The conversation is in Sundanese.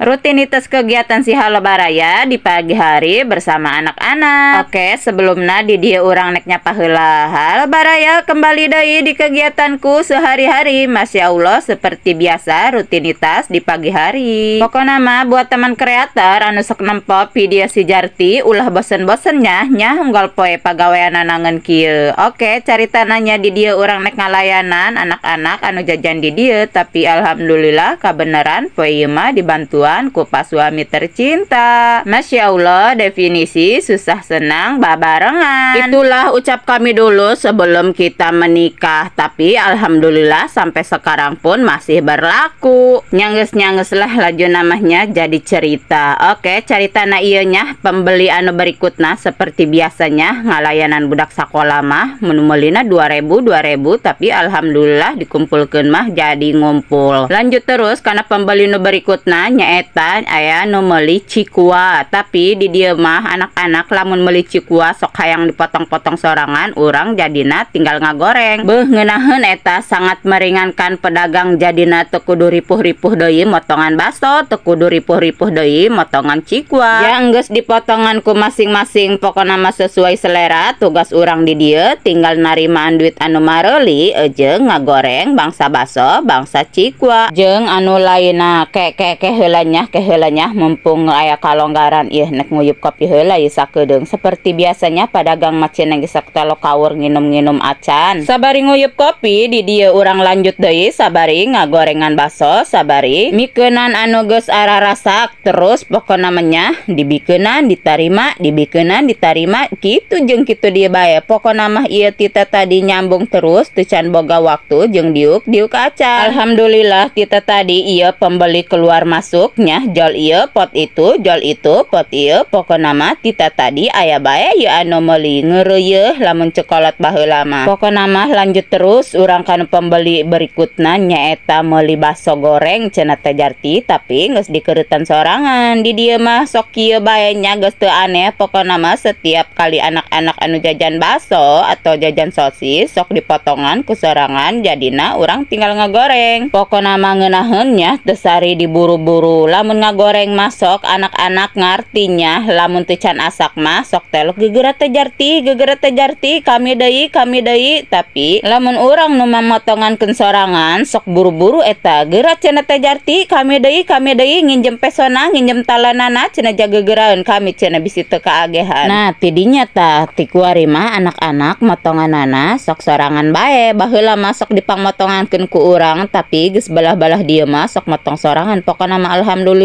Rutinitas kegiatan si Halo Baraya di pagi hari bersama anak-anak. Oke, sebelumnya di dieu urang nek nyapa heula. Halo Baraya, kembali deui di kegiatanku sehari-hari. Masya Allah, seperti biasa rutinitas di pagi hari. Pokoknya mah buat teman kreator anu sok nempo video si Jarti, ulah bosen-bosennya nya, unggal poe pagawean nangen kieu. Oke, carita nanya di dieu urang nek ngalayanan anak-anak anu jajan di dieu, tapi alhamdulillah kebenaran poe ieu mah dibantuan ku pak suami tercinta. Masya Allah, definisi susah senang babarengan. Itulah ucap kami dulu sebelum kita menikah, tapi alhamdulillah sampai sekarang pun masih berlaku. Nyangges-nyangges lah, laju namanya jadi cerita. Oke, cerita na ieu nya pembeli anu berikutna. Seperti biasanya ngalayanan budak sekolah mah menu meulina 2000 2000, tapi alhamdulillah dikumpulkan mah jadi ngumpul. Lanjut terus karena pembeli nu berikutna nyaeta aya nu meuli cikua, tapi di dieu mah anak-anak lamun meuli cikua sok hayang dipotong-potong sorangan, urang jadina tinggal ngagoreng. Beuh, ngeunaheun eta, sangat meringankan pedagang, jadina teu kudu ripuh-ripuh deui motongan baso, teu kudu ripuh-ripuh deui motongan cikua. Ya enggeus dipotongan ku masing-masing, pokona mah sesuai selera. Tugas urang di dieu tinggal narimaan duit anu mareuli jeung ngagoreng bangsa baso, bangsa cikua, jeung anu lainna. Ke ke ke heula nya, ke heula nya, mumpung aya kalonggaran ieu nek nguyup kopi heula ieu sakedeung. Seperti biasanya pedagang mah cenah geus telo kaur nginum-nginum acan. Sabari nguyup kopi di dieu urang lanjut deui, sabari ngagorengan baso, sabari mikeunan anu geus ararasak. Terus pokona namanya dibikeunan ditarima, dibikeunan ditarima, kitu jeung kitu dia bae. Pokona mah ieu tita tadi nyambung terus, teu can boga waktu jeung diuk diuk acan. Alhamdulillah tita tadi ieu pembeli keluar masuk nya, jol ieu pot itu, jol itu pot ieu, pokona mah tita tadi aya bae ieu anu meuli. Ngeureuyeuh lamun cekolot baheula mah. Pokona mah lanjut terus urang kana pembeli berikutna, nyaeta meuli baso goreng cenah teh Jarti, tapi geus dikeureutan sorangan. Di dieu mah sok kieu bae nya, geus teu aneh. Pokona mah setiap kali anak-anak anu jajan baso atau jajan sosis sok dipotongan ku sorangan, jadina urang tinggal ngagoreng. Pokona mah ngeunaheun nya, teu sari diburu-buru lamun ngagoreng mah. Sok anak-anak ngartinya, lamun teu can asak mah sok telok, "Gegera teh Jarti, gegera teh Jarti, kami deui, kami deui." Tapi lamun urang nu mamotongankeun sorangan sok buru-buru eta, "Geura," cenah, "teh Jarti, kami deui, kami deui, nginjem pesona, nginjem talanana," cenah, "jagegeraeun kami," cenah, "bisi teu kaagehan." Nah, tidinya tah ti kuari mah anak-anak motonganana sok sorangan bae. Baheula mah sok dipangmotongankeun ku urang, tapi geus belah-belah dieu mah sok motong sorangan. Pokona mah alhamdulillah.